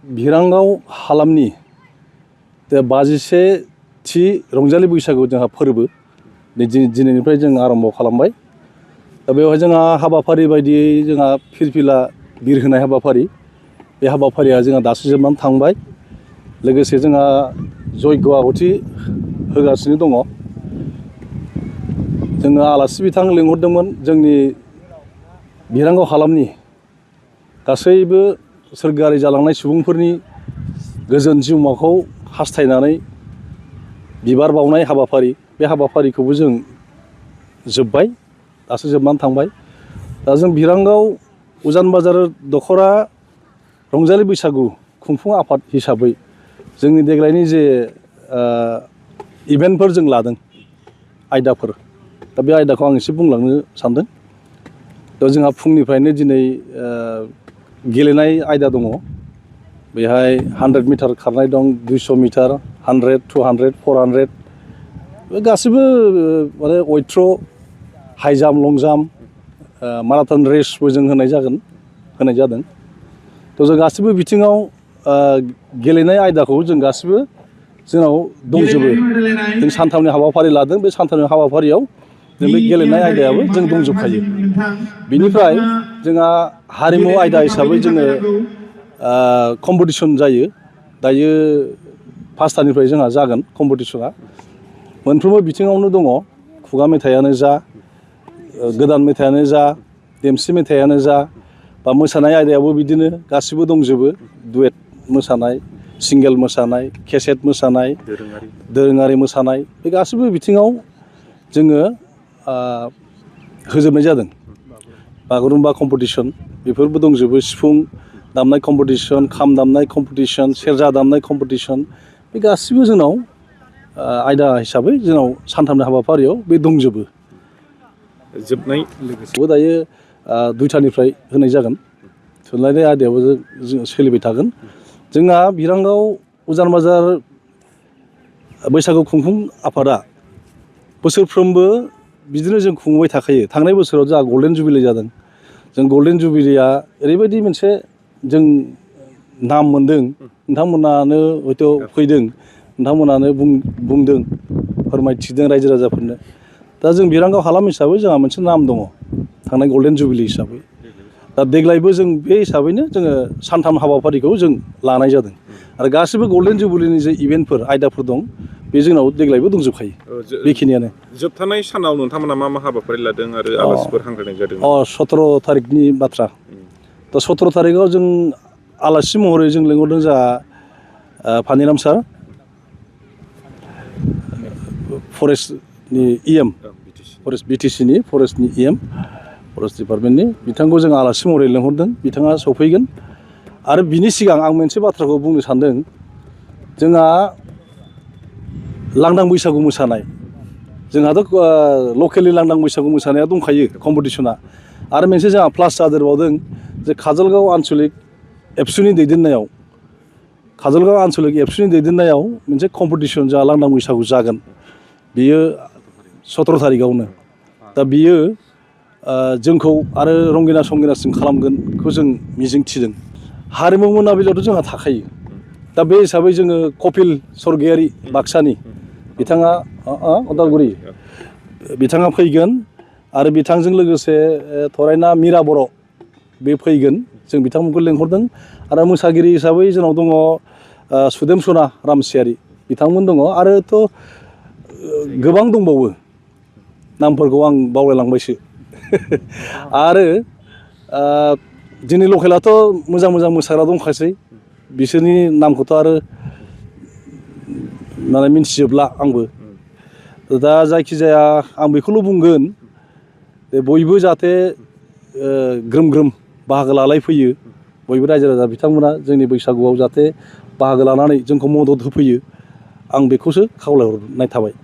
भिरांगाव हालामनि 51थि रंजालि बैसागु जोंहा फोरबो दिनैनिफ्राय जों आरम्भ खालामबाय। दा बेवहाय जोंहा हाबाफारि बायदियै जोंहा फिरफिला बिर होनाय हाबाफारि, बे हाबाफारिया जोंहा दासो जोबनानै थांबाय। लोगोसे जोंहा जयग' आहुति होगासिनो दङ। जोङो आलासि बिथां लिंहरदोंमोन जोंनि भिरांगाव हालामनि गासैबो सोरगोआरि जालांनाय सुबुंफोरनि गोजोन जिउमाखौ हास्थायनानै बिबार बावनाय हाबाफारि, बे हाबाफारिखौबो जों जोब्बाय, दासो जोबनानै थांबाय। दा जों भिरांगाव उजान बाजार दख'रा रंजालि बैसागु खुंफुं आफाद हिसाबै जोंनि देग्लायनि जे इभेन्टफोर जों लादों, आयदाफोर, दा बे आयदाखौ आं एसे बुंलांनो सानदों। दा जोंहा फुंनिफ्रायनो दिनै गेलेनाय आयदा दङ। बेहाय 100 मिटार खारनाय दं, 200 मिटार, 100, 200, 400 गासिबो माने अथ्र', high jump, long jump, marathon रेसबो जों होनाय जादों। थ' जों गासिबो बिथिङाव गेलेनाय आयदाखौ जों गासिबो जोंनाव दंजोबो। जों सानथामनि हाबाफारि लादों, बे सानथामनि हाबाफारियाव जों बे गेलेनाय आयदायाबो जों दंजोबखायो। बिनिफ्राय जोंहा हारिमु आयदा हिसाबै जोङो कम्पिटिसन जायो। दायो 5थानिफ्राय जोंहा जागोन कम्पिटिसना। मोनफ्रोमबो बिथिङावनो दङ, खुगा मेथाइयानो जा, गोदान मेथाइयानो जा, देमसि मेथाइयानो जा, बा मोसानाय आयदायावबो बिदिनो गासिबो दंजोबो। दुएट मोसानाय, सिंगेल मोसानाय, केसेट मोसानाय, दोरोङारि मोसानाय, बे गासिबो बिथिङाव जोङो होजोबनाय जादों। बागुरुम्बा कम्पिटिसन बेफोरबो दंजोबो, सिफुं दामनाय कम्पिटिसन, खाम दामनाय कम्पिटिसन, सेरजा दामनाय कम्पिटिसन, बे गासिबो जोंनाव आयदा हिसाबै जोंनाव सानथामनि हाबाफारियाव बे दंजोबो। जोबनाय लोगोसेबो दायो 2थानिफ्राय होनाय जागोन। थुनलाइनाय आयदायावबो जों सोलिबाय थागोन। जोंहा भिरांगाव उजान बाजार बैसागु खुंफुं आफादा बोसोरफ्रोमबो बिदिनो जों खुंबाय थाखायो। थांनाय बोसोराव जोंहा गल्डेन जुबिलि जादों। जों गल्डेन जुबिलिया ओरैबायदि मोनसे जों नाम मोनदों, नोंथांमोनानो हयथ' फैदों, नोंथांमोनानो बुंदों, फोरमायथिदों रायजो राजाफोरनो। दा जों भिरांगाव हालाम हिसाबै जोंहा मोनसे नाम दङ, थांनाय गल्डेन जुबिलि हिसाबै। दा देग्लायबो जों बे हिसाबैनो जोङो सानथाम हाबाफारिखौ जों लानाय जादों। आरो गासिबो गल्डेन जुबिलिनि जे इभेन्टफोर आयदाफोर दं, बे जोंनाव देग्लायबो दंजोबखायो। बेखिनियानो। जोबथानाय सानाव नोंथांमोना मा हाबाफारि लादों आरो आलासिफोर हांख्रायनाय जादों? 17 थारिखनि बाथ्रा। दा 17 थारिखआव जों आलासि महरै जों लिंहरदों जोंहा फानिराम सार, फरेस्टनि EM, BTCनि फरेस्टनि EM, फरेस्ट डिपार्टमेन्टनि, बिथांखौ जों आलासि महरै लिंहरदों। बिथाङा सफैगोन। आरो बिनि सिगां आं मोनसे बाथ्राखौ बुंनो सानदों। जोंहा लांदां बैसागु मोसानाय, जोंहाथ' लकेलनि लांदां बैसागु मोसानाया दंखायो कम्पिटिसना। आरो मोनसे जोंहा प्लास जादेरबावदों जे काजलगाव आन्सलिक एबसुनि दैदेननायाव मोनसे कम्पिटिसन जोंहा लांदां बैसागु जागोन। बियो 17 थारिखआवनो। दा बियो जोंखौ आरो रंगिना संगिनासिन खालामगोनखौ जों मिजिं थिदों। हारिमु मोनाबिलियावथ' जोंहा थाखायो। दा बे हिसाबै जोङो कपिल स्वर्गियारि बाक्सानि, बिथाङा उदालगुरि, बिथाङा फैगोन। आरो बिथांजों लोगोसे थरायना मिरा बर' बे फैगोन। जों बिथांमोनखौ लेंहरदों। आरो मोसागिरि हिसाबै जोंनाव दङ सुदेम सना रामसियारि, बिथांमोन दङ। आरोथ' गोबां दंबावो, नामफोरखौ आं बावलायलांबायसो। आरो जोंनि लकेलाथ' मोजां मोजां मोसाग्रा दंखासै, बिसोरनि नामखौथ' आरो माने मिन्थिजोबला आंबो। दा जायखिजाया आं बेखौल' बुंगोन जे बयबो जाहाथे ग्रोम ग्रोम बाहागो लालायफैयो। बयबो रायजो राजा बिथांमोना जोंनि बैसागुआव जाहाथे बाहागो लानानै जोंखौ मदद होफैयो, आं बेखौसो खावलायहरनाय थाबाय।